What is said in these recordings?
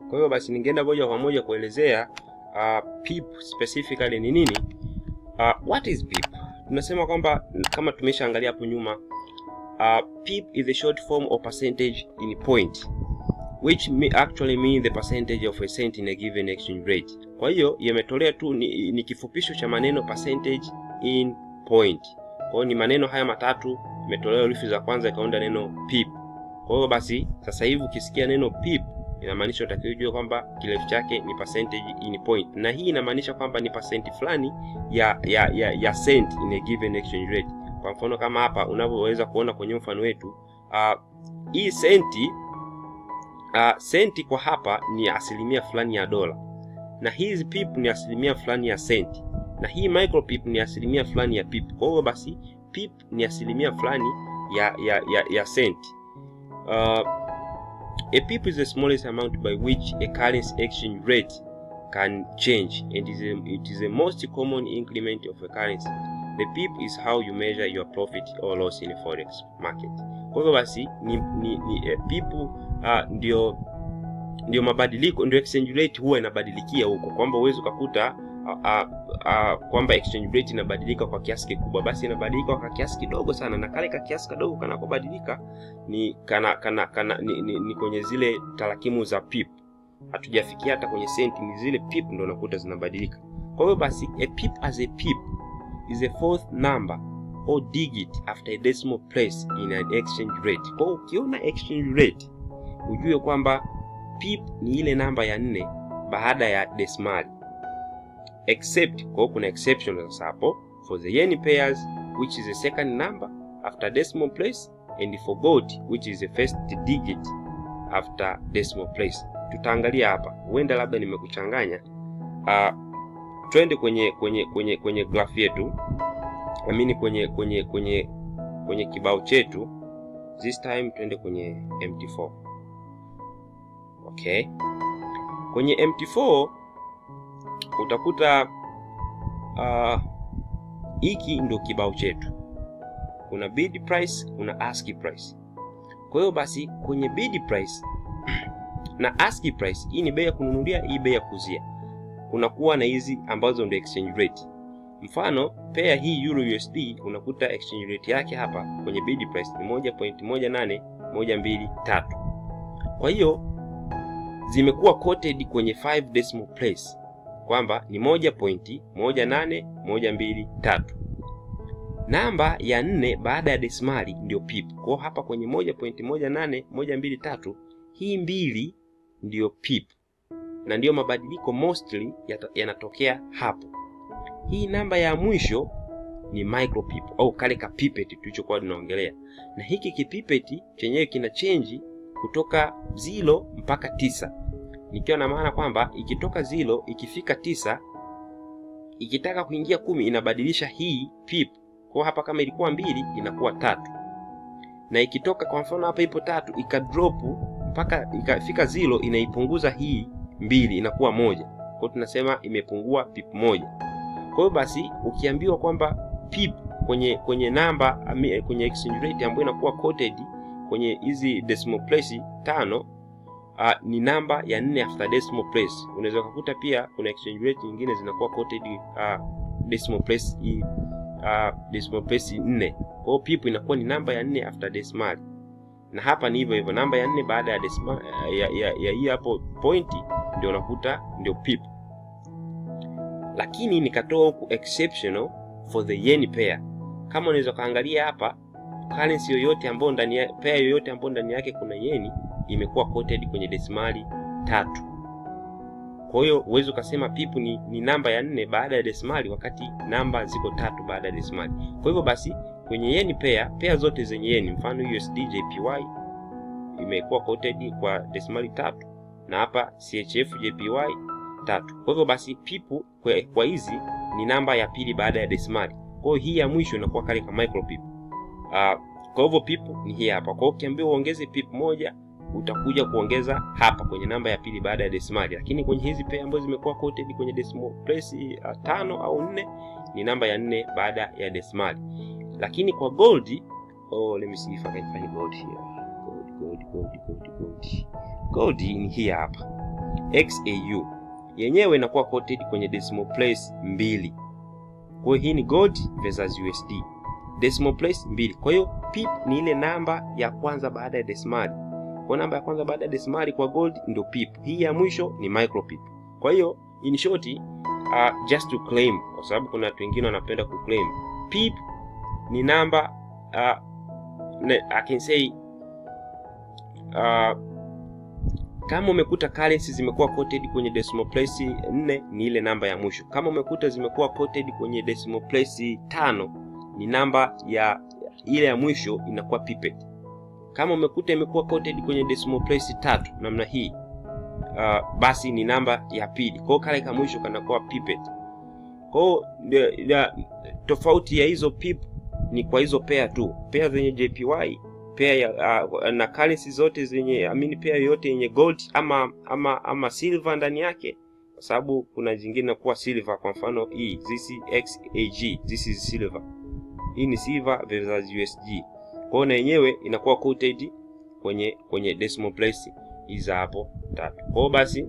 Kwa hiyo basi ningeenda moja kwa moja kuelezea pip specifically ni nini. What is pip? Tunasema kwamba kama tumeshaangalia hapo nyuma, pip is a short form of percentage in point, which may actually mean the percentage of a cent in a given exchange rate. Kwa hiyo yametolea tu ni kifupisho cha maneno percentage in point. Kwa hiyo ni maneno haya matatu imetolewa herufi za kwanza ikaunda neno pip. Kwa hiyo basi sasa hivi ukisikia neno pip inamaanisha utakiwa ujue kwamba kirefu chake ni percentage in point, na hii inamaanisha kwamba ni percent fulani ya cent in a given exchange rate. Kwa mfano kama hapa unavyoweza kuona kwenye mfano wetu, hii senti senti kwa hapa ni asilimia fulani ya dola, na hizi pip ni asilimia fulani ya senti, na hii micro pip ni asilimia fulani ya pip. Kwa hiyo basi pip ni asilimia fulani ya senti. A pip is the smallest amount by which a currency exchange rate can change, and it is the most common increment of a currency. The pip is how you measure your profit or loss in the forex market. Kwa hiyo basi ni pip ndio mabadiliko, ndio exchange rate huwa inabadilikia huko, kwamba uweze ukakuta kwamba exchange rate inabadilika kwa kiasi kikubwa, basi inabadilika kwa kiasi kidogo sana, na kale ka kiasi kadogo kanakobadilika ni kana kana kana ni kwenye zile tarakimu za pip. Hatujafikia hata kwenye senti, ni zile pip ndio unakuta zinabadilika. Kwa hiyo basi a pip as a pip is a fourth number or digit after a decimal place in an exchange rate. Kwa hiyo ukiona exchange rate ujue kwamba pip ni ile namba ya 4 baada ya desimali. Except, kwa kuna exception sasa hapo, for the yen pairs which is the second number after decimal place, and for gold which is the first digit after decimal place. Tutaangalia hapa, huenda labda nimekuchanganya. Twende kwenye graph yetu, I mean kwenye kibao chetu. This time twende kwenye MT4. Okay, kwenye MT4 utakuta hiki ndio kibao chetu. Kuna bid price, kuna ask price. Kwa hiyo basi kwenye bid price na ask price, hii ni bei ya kununulia, hii bei ya kuuzia. Kuna kuwa na hizi ambazo ndio exchange rate. Mfano pair hii Euro USD unakuta exchange rate yake hapa kwenye bid price ni 1.18123. Kwa hiyo zimekuwa quoted kwenye 5 decimal place, kwamba ni 1.18123. Namba ya 4 baada ya desimali ndio pip. Kwa hapa kwenye 1.18123 hii mbili ndio pip, na ndio mabadiliko mostly yanatokea hapo. Hii namba ya mwisho ni micro pip au kale ka pipet tulichokuwa tunaongelea, na hiki kipipeti chenyewe kina change kutoka 0 mpaka 9, nikiwa na maana kwamba ikitoka 0 ikifika 9 ikitaka kuingia 10 inabadilisha hii pip. Kwa hapa kama ilikuwa 2 inakuwa 3, na ikitoka kwa mfano hapa ipo 3 ikadrop mpaka ikafika 0 inaipunguza hii 2 inakuwa 1. Kwa tunasema imepungua pip 1. Kwa hiyo basi ukiambiwa kwamba pip kwenye namba, kwenye exchange rate ambayo inakuwa quoted kwenye hizi decimal place 5, ni namba ya 4 after decimal place. Unaweza kukuta pia kuna exchange rate nyingine zinakuwa quoted decimal place decimal place 4. Kwa hiyo pip inakuwa ni namba ya 4 after decimal. Na hapa ni hivyo hivyo, namba ya 4 baada ya decimal ya hii hapo point ndio unakuta ndio pip. Lakini nikatoa huku exceptional for the yen pair. Kama unaweza kaangalia hapa, currency yoyote ambayo ndani ya pair yoyote ambayo ndani yake kuna yeni imekuwa quoted kwenye desimali 3. Kwa hiyo uwezo ukasema pip ni namba ya 4 baada ya desimali, wakati namba ziko 3 baada ya desimali. Kwa hivyo basi kwenye yen pair, pair zote zenye yen, mfano USD JPY imekuwa quoted kwa desimali 3, na hapa CHF JPY 3. Kwa hivyo basi pip kwa hizi ni namba ya pili baada ya desimali. Kwa hiyo hii ya mwisho inakuwa kale kama micro pip. Kwa hivyo pip ni hii hapa. Kwa hiyo ukiambiwa uongeze pip moja utakuja kuongeza hapa kwenye namba ya pili baada ya desimali. Lakini kwenye hizi pair ambazo zimekuwa quoted kwenye decimal place 5 au 4 ni namba ya 4 baada ya desimali. Lakini kwa gold, oh, let me see if I can find gold here. Gold, gold, gold, gold, gold. Gold ni hii hapa. XAU yenyewe inakuwa quoted kwenye decimal place 2. Kwa hiyo hii ni gold versus USD, decimal place 2. Kwa hiyo pip ni ile namba ya kwanza baada ya desimali. Kwa namba ya kwanza baada ya desimali kwa gold ndio pip. Hii ya mwisho ni micro pip. Kwa hiyo in short, just to claim, kwa sababu kuna watu wengine wanapenda ku claim pip ni namba, I can say, kama umekuta currency zimekuwa quoted kwenye decimal place 4 ni ile namba ya mwisho. Kama umekuta zimekuwa quoted kwenye decimal place 5 ni namba ya ile ya mwisho inakuwa pipet. Kama umekuta imekuwa quoted kwenye decimal place 3 namna hii, basi ni namba ya pili. Kwa hiyo kale ka mwisho kanakuwa pipet. Kwa hiyo tofauti ya hizo pip ni kwa hizo pair tu, pair zenye JPY, pair ya na currency zote zenye, I mean pair yote yenye gold ama silver ndani yake, kwa sababu kuna zingine kuwa silver. Kwa mfano hii this XAG, this is silver, hii ni silver versus USD. Kwa hiyo na yenyewe inakuwa quoted kwenye decimal place hizi hapo 3. Kwa hiyo basi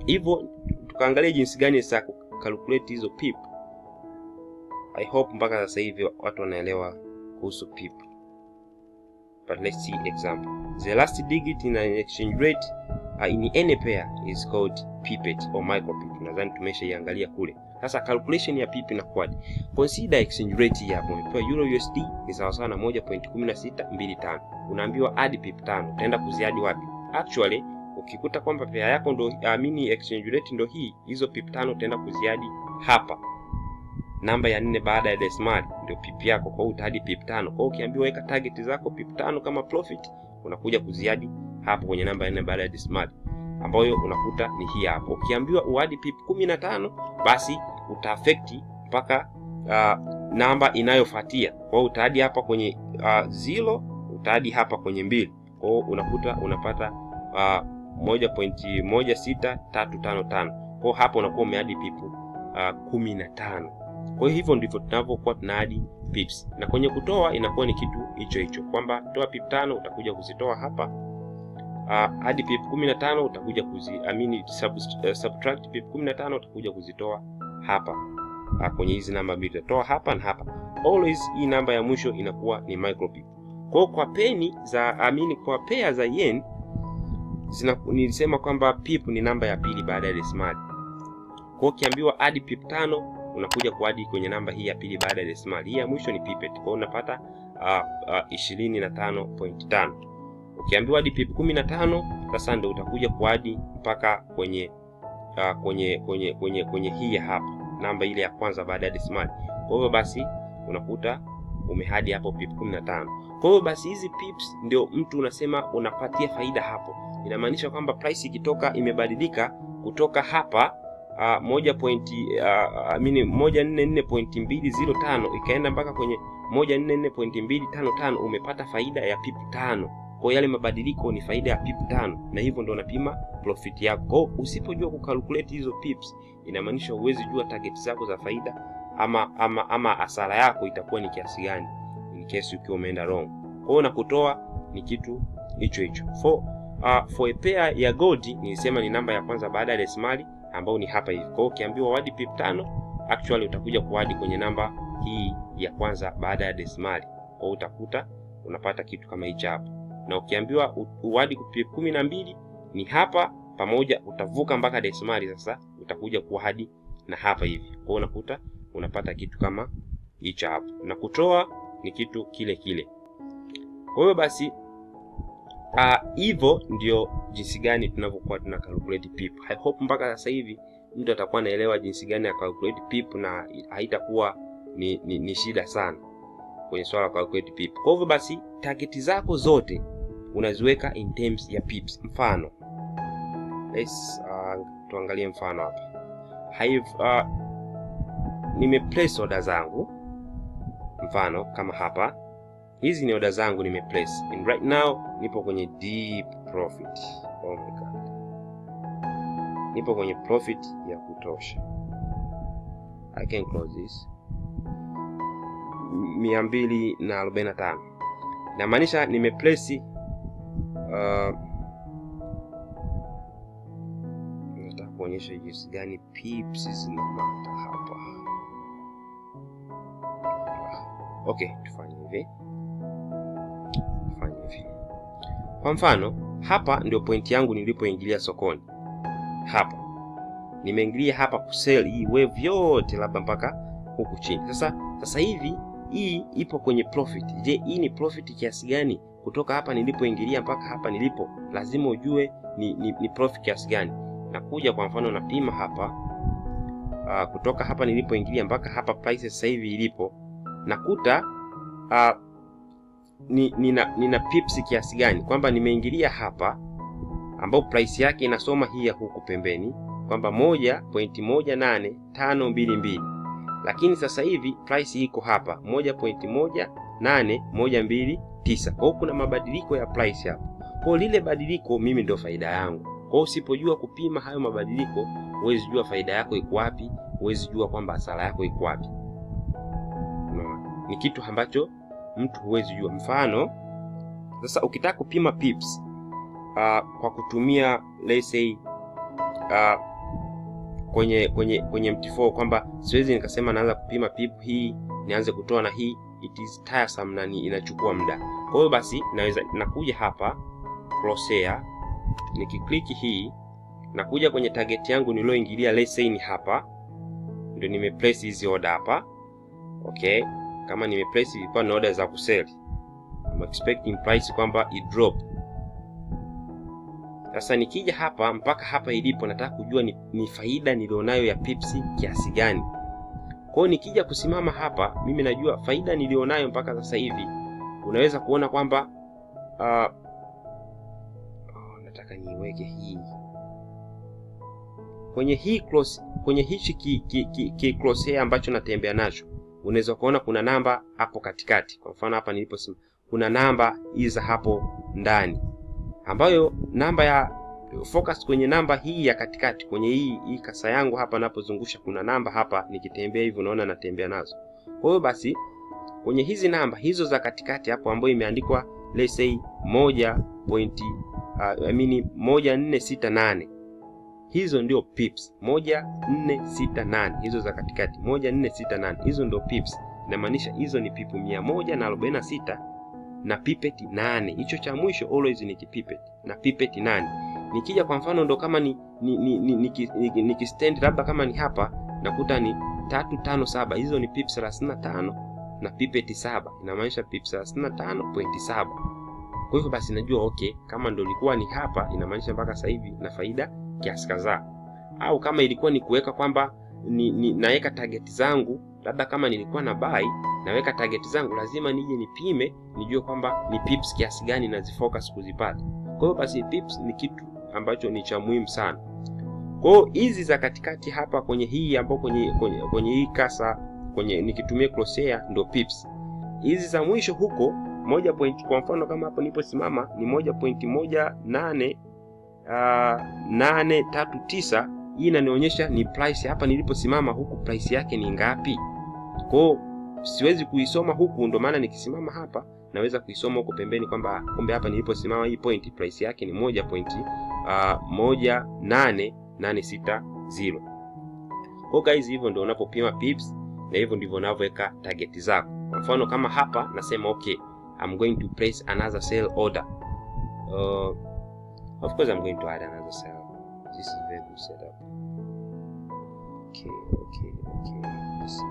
hivyo tukaangalia jinsi gani sasa calculate hizo pip. I hope mpaka sasa hivi watu wanaelewa kuhusu pip. But let's see example. The last digit in an exchange rate in any pair is called pipet or micro pip. Nadhani tumeshaiangalia kule. Sasa calculation ya pip inakuwaje? Consider exchange rate hii hapo. Umepewa Euro USD ni sawa sawa na 1.1625. Unaambiwa add pip 5. Utaenda kuziadi wapi? Actually ukikuta kwamba pair yako ndo, I mean exchange rate ndo hii, hizo pip 5 utaenda kuziadi hapa. Namba ya 4 baada ya decimal ndio pip yako. Kwa hiyo utaadi pip 5. Kwa hiyo ukiambiwa weka target zako pip 5 kama profit, unakuja kuziadi hapo kwenye namba ya 4 baada ya decimal ambayo unakuta ni hii hapo. Ukiambiwa uadi pip 15, basi utaaffect mpaka namba inayofuatia. Kwa hiyo utaadi hapa kwenye 0, utaadi hapa kwenye 2. Kwa hiyo unakuta unapata 1.16355. Kwa hiyo hapo unakuwa umeadi pip 15. Kwa hiyo hivyo ndivyo tunavyokuwa tunaadi pips. Na kwenye kutoa inakuwa ni kitu hicho hicho, kwamba toa pip 5 utakuja kuzitoa hapa, hadi pip 15 utakuja subtract pip 15 utakuja kuzitoa hapa. Kwenye hizi namba mbili utatoa hapa na hapa. Always hii namba ya mwisho inakuwa ni micro pip. Kwa hiyo kwa peni za, kwa pair za yen nilisema kwamba pip ni namba ya pili baada ya desimali. Kwa hiyo ukiambiwa add pip 5 unakuja kuadi kwenye namba hii ya pili baada ya desimali. Hii ya mwisho ni pipet. Kwa hiyo unapata 25.5. Ukiambiwa hadi pip 15 sasa ndio utakuja kuadi mpaka kwenye kwenye hii hapa, namba ile ya kwanza baada ya desimali. Kwa hiyo basi unakuta umehadi hapo pip 15. Kwa hiyo basi hizi pips ndio mtu unasema unapatia faida hapo. Inamaanisha kwamba price ikitoka imebadilika kutoka hapa 1.144.205 ikaenda mpaka kwenye 144.255, umepata faida ya pip 5. Kwa yale mabadiliko ni faida ya pip 5, na hivyo ndio unapima profit yako. Kwa usipojua kucalculate hizo pips, inamaanisha huwezi jua target zako za faida ama hasara yako itakuwa ni kiasi gani in case ukiwa umeenda wrong. Kwa hiyo na kutoa ni kitu hicho hicho. For a pair ya gold nilisema ni namba ya kwanza baada ya desimali ambao ni hapa hivi. Kwa hiyo ukiambiwa wadi pip 5, actually utakuja kuadi kwenye namba hii ya kwanza baada ya desimali. Kwa hiyo utakuta unapata kitu kama hichi hapa. Na ukiambiwa uadi pip 12 ni hapa pamoja, utavuka mpaka desimali, sasa utakuja kuadi na hapa hivi. Kwa hiyo unakuta unapata kitu kama hichi hapa. Na kutoa ni kitu kile kile. Kwa hiyo basi hivyo ndio jinsi gani tunavyokuwa tuna calculate pip. I hope mpaka sasa hivi mtu atakuwa anaelewa jinsi gani ya calculate pip na haitakuwa ni shida sana kwenye swala la calculate pip. Kwa hivyo basi target zako zote unaziweka in terms ya pips. Mfano, let's tuangalie mfano hapa. Nime place order zangu. Mfano kama hapa, hizi ni order zangu nime place, and right now nipo kwenye deep profit. Oh my god, nipo kwenye profit ya kutosha. I can close this. 245. Inamaanisha nime place kuonyesha jinsi gani pips zinamata hapa. Okay, tufanye hivi. Kwa mfano, hapa ndio point yangu nilipoingilia sokoni. Hapa nimeingilia hapa kusell hii wave yote labda mpaka huku chini. Sasa hivi hii ipo kwenye profit. Je, hii ni profit kiasi gani kutoka hapa nilipoingilia mpaka hapa nilipo? Lazima ujue ni profit kiasi gani. Nakuja kwa mfano napima hapa, kutoka hapa nilipoingilia mpaka hapa price sasa hivi ilipo, nakuta nina pips kiasi gani, kwamba nimeingilia hapa ambao price yake inasoma hii ya huku pembeni kwamba 1.18522, lakini sasa hivi price iko hapa 1.18129. Kwa hiyo kuna mabadiliko ya price hapo. Kwa lile badiliko mimi ndio faida yangu. Kwa hiyo usipojua kupima hayo mabadiliko, huwezi jua faida yako iko wapi, huwezi jua kwamba hasara yako iko wapi. No, ni kitu ambacho mtu huwezi jua. Mfano sasa ukitaka kupima pips kwa kutumia let's say kwenye MT4, kwamba siwezi nikasema naanza kupima pip hii nianze kutoa na hii, it is tiresome na inachukua muda. Kwa hiyo basi naweza nakuja hapa crosshair, nikikliki hii nakuja kwenye target yangu nilioingilia, let's say ni hapa ndio nimeplace hizi order hapa. Okay, kama nimeplace ilikuwa ni order za kusell, I'm expecting price kwamba i drop. Sasa nikija hapa mpaka hapa ilipo, nataka kujua ni faida nilionayo ya pips kiasi gani. Kwa hiyo nikija kusimama hapa, mimi najua faida nilionayo mpaka sasa hivi. Unaweza kuona kwamba nataka niweke hii kwenye hii cross, kwenye hichi ki crosshair ambacho natembea nacho, unaweza kuona kuna namba hapo katikati. Kwa mfano hapa niliposimama kuna namba hizi hapo ndani, ambayo namba ya focus kwenye namba hii ya katikati, kwenye hii kasa yangu hapa napozungusha kuna namba hapa, nikitembea hivi unaona natembea nazo. Kwa hiyo basi kwenye hizi namba hizo za katikati hapo ambayo imeandikwa let's say 1.1468, hizo ndio pips 1468, hizo za katikati 1468, hizo ndio pips. Inamaanisha hizo ni pipu 146 na pipeti 8. Hicho cha mwisho always ni kipipeti na pipeti 8. Nikija kwa mfano ndo kama nikistand labda kama ni hapa nakuta ni 357, hizo ni pips 35 na pipeti 7, inamaanisha pips 35.7. Kwa hivyo basi najua okay, kama ndo ilikuwa ni hapa inamaanisha mpaka sasa hivi na faida kiasi kadhaa. Au kama ilikuwa ni kuweka kwamba ni naweka target zangu, labda kama nilikuwa na buy naweka target zangu, lazima nije nipime nijue kwamba ni pips kiasi gani nazifocus kuzipata. Kwa hiyo basi pips ni kitu ambacho ni cha muhimu sana. Kwa hiyo hizi za katikati hapa kwenye hii ambapo kwenye hii kasa kwenye nikitumia crosshair ndio pips. Hizi za mwisho huko 1 point, kwa mfano kama hapo niliposimama ni 1.18839, hii inanionyesha ni price hapa niliposimama huku price yake ni ngapi. Kwa hiyo siwezi kuisoma huku, ndo maana nikisimama hapa naweza kuisoma huko pembeni kwamba kumbe hapa niliposimama hii point price yake ni 1.18860. Kwa guys, hivyo ndio unapopima pips na hivyo ndivyo unavyoweka target zako. Kwa mfano kama hapa nasema okay, I'm going to place another sell order. Of course I'm going to add another sell. This is very good setup. Okay. Let's see.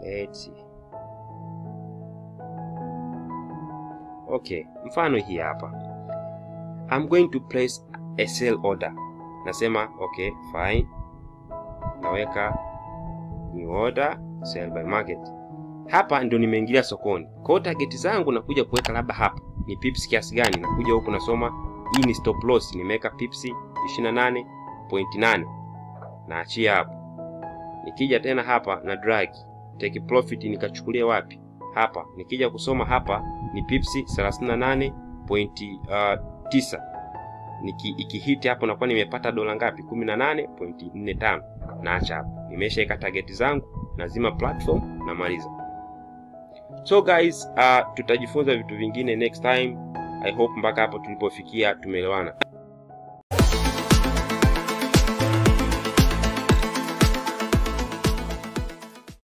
Let's see. Okay, mfano hii hapa. I'm going to place a sell order. Nasema okay, fine. Naweka new order, sell by market. Hapa ndio nimeingilia sokoni. Kwa hiyo target zangu nakuja kuweka labda hapa ni pips kiasi gani, nakuja huku nasoma hii ni stop loss, nimeweka pips 28.8. Naachia hapo. Nikija tena hapa na drag take profit nikachukulia wapi? Hapa. Nikija kusoma hapa ni pips 38.9. Ikihit hapo nakuwa nimepata dola ngapi? 18.45. Naacha hapo. Nimeshaweka target zangu, nazima platform na maliza. So guys, tutajifunza vitu vingine next time. I hope mpaka hapo tulipofikia tumeelewana.